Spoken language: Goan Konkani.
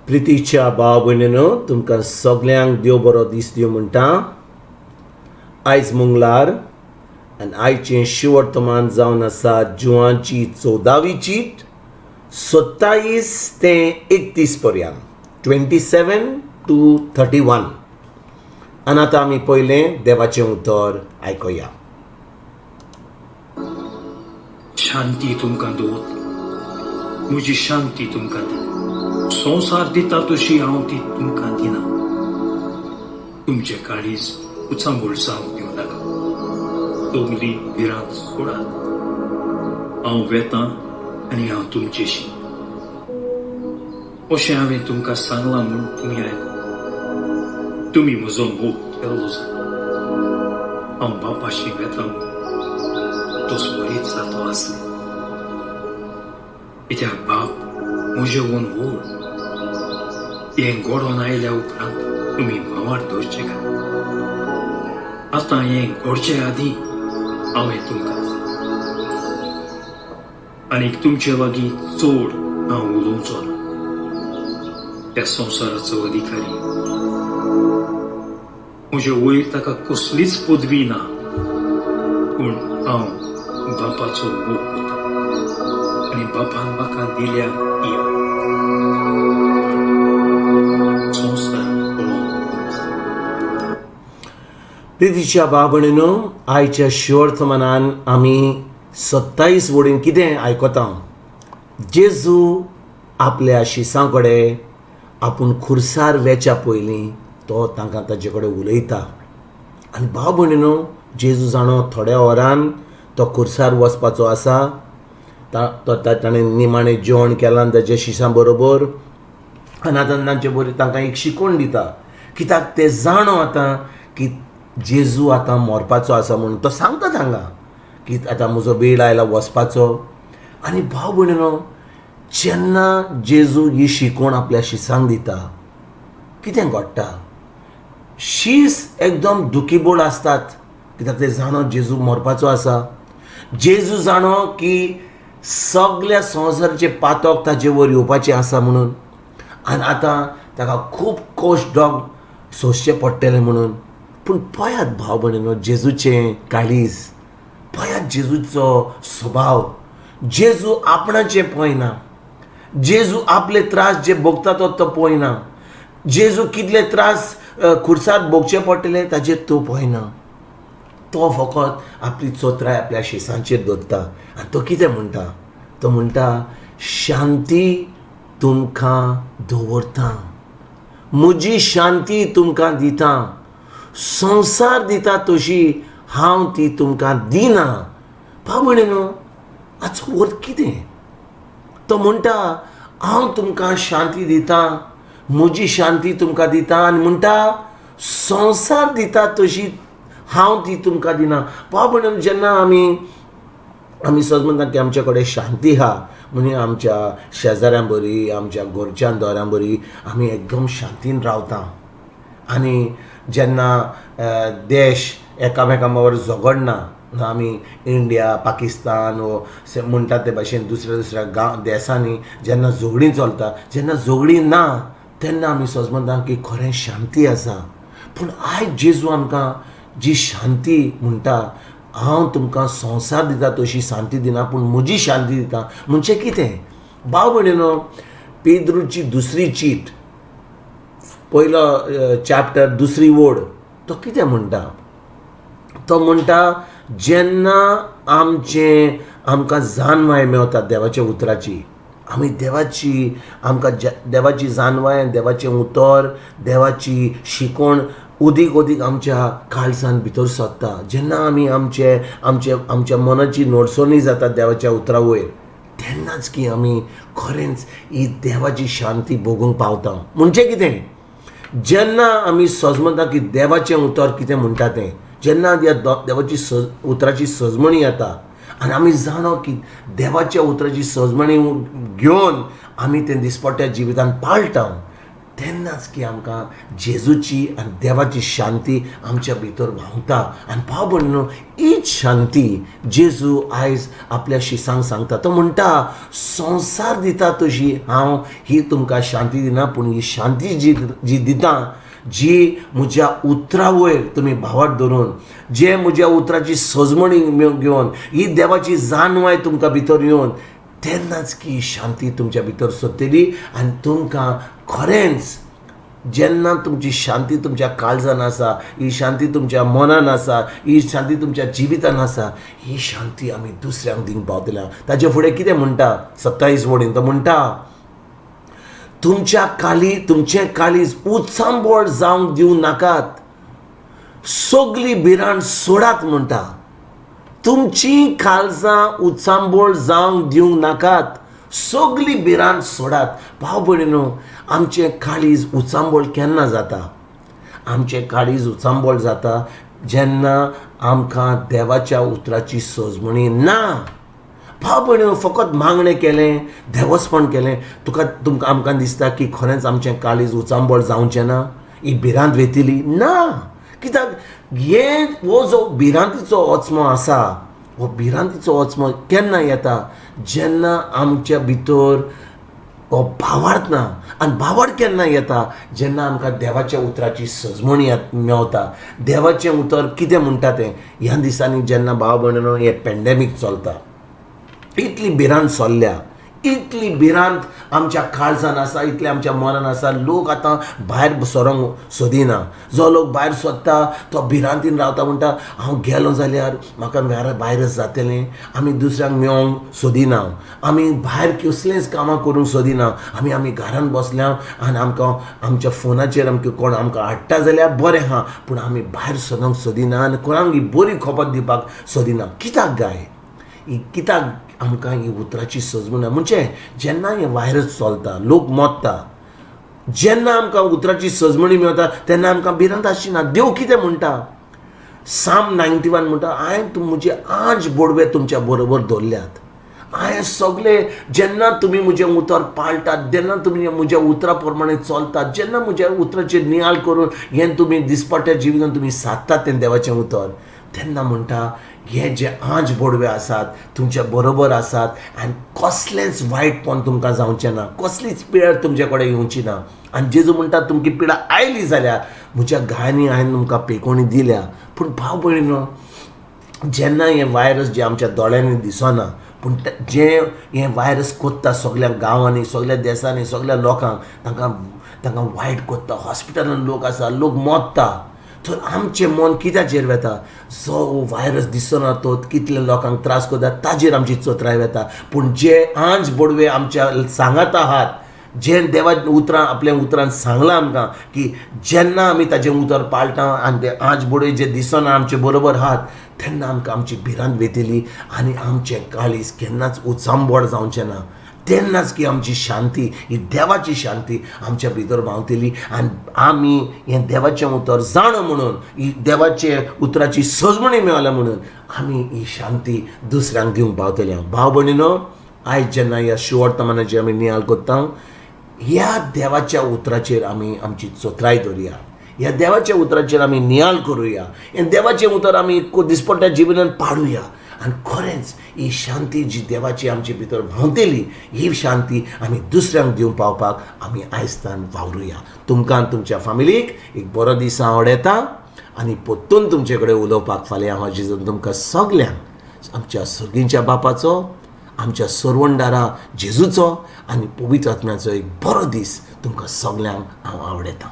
प्रितीच्या भाव भयणीनो, तुमकां सगल्यांक देव बरो दीस दिवं म्हणटा. आयज मंगळार आनी आयचें शिवर्तमान जावन आसा जुवांची 14वी चीट 27 ते 31 पर्यंत, 27 to 31. आनी आतां आमी पयलें देवाचें उतर आयकुया. शांती तुमकां दवरता, म्हजी शांती तुमकां दिता. संवसार दिता तशी हांव ती तुमकां दिना. तुमचें काळीज उचांबळ जावंक दिवं नाका, तोगली भिरांत सोडात. हांव वेतां आनी हांव तुमचेशी. अशें हांवें तुमकां सांगलां म्हूण तुमी आयको. तुमी म्हजो मोग केल्लो जाता. हांव बापाशी वेतां म्हूण तो स्वरीत जातो आसलें. कित्याक बाप म्हजे वोन व्हड. हें घडोवन आयल्या उपरांत तुमी भावार दवरचे काय. आतां हें घडचे आदीं हांवें तुमकां आनीक तुमचे लागीं चड हांव उलोवचो ना. त्या संवसाराचो अधिकारी म्हजे वयर ताका कसलीच पदवी ना, पूण हांव बापाचो मोग करता आनी बापान म्हाका दिल्या ती संवसार. प्रितीच्या भाव भयणीनो, आयच्या शिवर्तमानान आमी 27 वडीन कितें आयकता? जेजू आपल्या शिसां कडेन आपूण खुर्सार वेच्या पयलीं तो तांकां ताजे कडेन उलयता. आनी भाव भयणीनो, जेजू जाणो थोड्या वरान तो खुर्सार वचपाचो आसा. तो ताणें निमाणें जेवण केलां ताच्या शिसां बरोबर आनी आतां तांचे बरोबर तांकां एक शिकवण दिता. कित्याक ते जाणो आतां की जेजू आतां मरपाचो आसा म्हणून तो सांगता तांकां की आतां म्हजो वेळ आयला वचपाचो. आनी भाव भयणीनो, जेन्ना जेजू ही शिकवण आपल्या शिसांक दिता, कितें घडटा? शीस एकदम दुखीबोळ आसतात, कित्याक ते जाणो जेजू मरपाचो आसा. जेजू जाणो की सगल्या संवसाराचें पातक ताजे वयर येवपाचें आसा म्हणून, आनी आतां ताका खूब कश्ट डोग सोंसचें पडटलें म्हणून. पूण पळयात भाव भयणीनो, जेजूचें काळीज पळयात, जेजूचो स्वभाव. जेजू आपणाचें पळयना, जेजू आपले त्रास जे भोगता तो पळयना, जेजू कितले त्रास खुर्सार भोगचे पडटले ताजेर तो पळयना. तो फकत आपली चोत्राय आपल्या शिसांचेर दवरता. आनी तो कितें म्हणटा? तो म्हणटा, शांती तुमकां दवरता, म्हजी शांती तुमकां दिता. संवसार दिता तशी हांव ती तुमकां दिना. भाव भयणीनो, हाचो अर्थ कितें? तो म्हणटा हांव तुमकां शांती दिता, म्हजी शांती तुमकां दिता. आनी म्हणटा संवसार दिता तशी हांव ती तुमकां दिना. भाव भयणीनो, जेन्ना आमी सज म्हणटा की आमचे कडेन शांती आहा, म्हणजे आमच्या शेजाऱ्यां बरी, आमच्या घरच्यान दोऱ्यां बरी आमी एकदम शांतीन रावता. आनी जेन्ना देश एकामेकां बरोबर झगडना, आमी इंडिया पाकिस्तान वो म्हणटा ते भाशेन दुसऱ्या दुसऱ्या गांव देसांनी जेन्ना झगडीं चलता, जेन्ना झगडीं ना तेन्ना आमी सज म्हणटा की खरें शांती आसा. पूण आयज जेजू आमकां जी शांती म्हणटा, हांव तुमकां संवसार दिता तशी शांती दिना, पूण म्हजी शांती दिता. म्हणजे कितें भाव भयणीनो, पेद्रूची दुसरी चीट पयलो चॅप्टर दुसरी वड तो कितें म्हणटा? तो म्हणटा जेन्ना आमचें आमकां जानवाय मेवता देवाच्या उतराची, आमी देवाची आमकां देवाची जानवाय, देवाचें उतर, देवाची शिकवण उदीक उदीक आमच्या काळजान भितर सरता. जेन्ना आमी आमचे आमचे आमच्या मनाची नडसणी जाता देवाच्या उतरा वयर, तेन्नाच की आमी खरेंच ही देवाची शांती भोगूंक पावता. म्हणजे कितें, जेन्ना आमी सजमता की देवाचें उतर कितें म्हणटा तें, जेन्ना ह्या देवाची उतराची सजमणी येता आनी आमी जाणो की देवाच्या उतराची सजमणी घेवन आमी तें दिसपट्ट्या जिवितान पाळटा, तेन्नाच की आमकां जेजूची आनी देवाची शांती आमच्या भितर व्हांवता. आनी भाव भयणीनो, हीच शांती जेजू आयज आपल्या शिसांक सांगता. तो म्हणटा, संवसार दिता तशी हांव ही तुमकां शांती दिना, पूण ही शांती जी जी दिता, जी म्हज्या उतरा वयर तुमी भावार्थ धरून, जे म्हज्या उतराची सजमणी घेवन, ही देवाची जाणवाय तुमकां भितर येवन, तेन्नाच की शांती तुमच्या भितर सोदतली. आनी तुमकां खरेंच जेन्ना तुमची शांती तुमच्या काळजान आसा, ही शांती तुमच्या मनान आसा, ही शांती तुमच्या जिवितान आसा, ही शांती आमी दुसऱ्यांक दिवंक पावतले. ताचे फुडें कितें म्हणटा 27 वडीन, तो म्हणटा, तुमच्या काली तुमचें काळीज उचांबळ जावंक दिवं नाकात, सगली भिरांत सोडात. म्हणटा, तुमची काळजां उचांबळ जावंक दिवंक नाकात, सगली भिरांत सोडात. भाव भयणीनो, आमचें काळीज उचांबळ केन्ना जाता? आमचें काळीज उचांबळ जाता जेन्ना आमकां देवाच्या उतराची सजमणी ना. भाव भयणीनो, फकत मागणें केलें, देवस्पण केलें, तुका तुमकां आमकां दिसता की खरेंच आमचें काळीज उचांबळ जावचें ना, ही भिरांत वेतली ना. कित्याक हे हो जो भिरांतीचो अचमो आसा, हो भिरांतीचो अचमो केन्ना येता? जेन्ना आमच्या भितर हो भावार्थ ना. आनी भावार्थ केन्ना येता? जेन्ना आमकां देवाच्या उतराची सजमणी मेवता. देवाचें उतर कितें म्हणटा तें. ह्या दिसांनी जेन्ना भाव भयणीनो हें पेंडेमीक चलता, इतली भिरांत सोल्ल्या, इतली भिरांत आमच्या काळजान आसा, इतली आमच्या मनान आसा. लोक आतां भायर सरोंक सोदिना. जो लोक भायर सोदता तो भिरांतीन रावता, म्हणटा हांव गेलो जाल्यार म्हाका व्हायरस जातलें. आमी दुसऱ्यांक मेळोंक सोदिना, आमी भायर कसलेंच कामां करूंक सोदिना, आमी आमी घरान बसल्या आनी आमकां आमच्या फोनाचेर आमकां कोण आमकां हाडटा जाल्यार बरें आहा, पूण आमी भायर सरोंक सोदिना आनी कोणाक ही बरी खबर दिवपाक सोदिना. कित्याक गाय ही, कित्याक आमकां ही उतराची सजमण? म्हणजे जेन्ना हें व्हायरस चलता, लोक मरता, जेन्ना आमकां उतराची सजमणी मेळटा तेन्ना आमकां भिरांत आसची ना. देव कितें म्हणटा? साम 91 म्हणटा, हांवें म्हजे आंज बोडवे तुमच्या बरोबर दवरल्यात. हांवें सगळे जेन्ना तुमी म्हजें उतर पाळटात, जेन्ना तुमी म्हज्या उतरा प्रमाणे चलतात, जेन्ना म्हज्या उतराचेर नियाळ करून हें तुमी दिसपट्ट्या जिवितान तुमी सादतात तें देवाचें उतर, तेन्ना म्हणटा हे जे आंज बोडवे आसात तुमच्या बरोबर आसात आनी कसलेंच वायटपण तुमकां जावचें ना, कसलीच पिडा तुमचे कडेन येवची ना. आनी जेजू म्हणटा तुमची पिडा आयली जाल्यार म्हज्या गायांनी हांवें तुमकां पेकोणी दिल्या. पूण भाव भयणीनो, जेन्ना हें व्हायरस जें आमच्या दोळ्यांनी दिसना, पूण जें हें व्हायरस कोत्ता सगल्या गांवांनी, सगल्या देसांनी, सगल्या लोकांक, तांकां तांकां वायट कोत्ता. हॉस्पिटलान लोक आसा, लोक मरता. तर आमचें मन कित्याचेर वेता? जो व्हायरस दिसना तो कितले लोकांक त्रास करता ताजेर आमची चत्राय वेता. पूण जे आंज बोडवे आमच्या सांगात आहात, जे देवा उतरां आपल्या उतरान सांगलां आमकां की जेन्ना आमी ताजें उतर पाळटा आनी ते आंज बोडवे जे दिसना आमचे बरोबर आहात, तेन्ना आमकां आमची भिरांत वेतली आनी आमचें काळीज केन्नाच उचांबळ जावचें ना. तेन्नाच की आमची शांती, ही देवाची शांती आमच्या भितर व्हांवतली आनी आमी हें देवाचें उतर जाणा म्हणून, ही देवाचे उतराची सजमणी मेळ्ळ्या म्हणून आमी ही शांती दुसऱ्यांक दिवंक पावतले. भाव भयणीनो, आयज जेन्ना ह्या शुवर्तमानाची आमी नियाळ करता, ह्या देवाच्या उतराचेर आमी आमची चत्राय दवरुया, ह्या देवाच्या उतराचेर आमी नियाळ करुया, ह्या देवाचें उतर आमी दिसपट्ट्या जिवनान पाडुया आनी खरेंच ही शांती जी देवाची आमचे भितर व्हांवतली, ही शांती आमी दुसऱ्यांक दिवंक पावपाक आमी आयजतान वावरुया. तुमकां आनी तुमच्या फामिलीक एक बरो दीस हांव आवडयता आनी परतून तुमचे कडेन उलोवपाक फाल्यां हांव जेजून तुमकां सगल्यांक आमच्या सर्गींच्या बापाचो, आमच्या सरवंडारा जेजूचो आनी पवित्र आत्म्याचो एक बरो दीस तुमकां सगल्यांक हांव आवडयतां.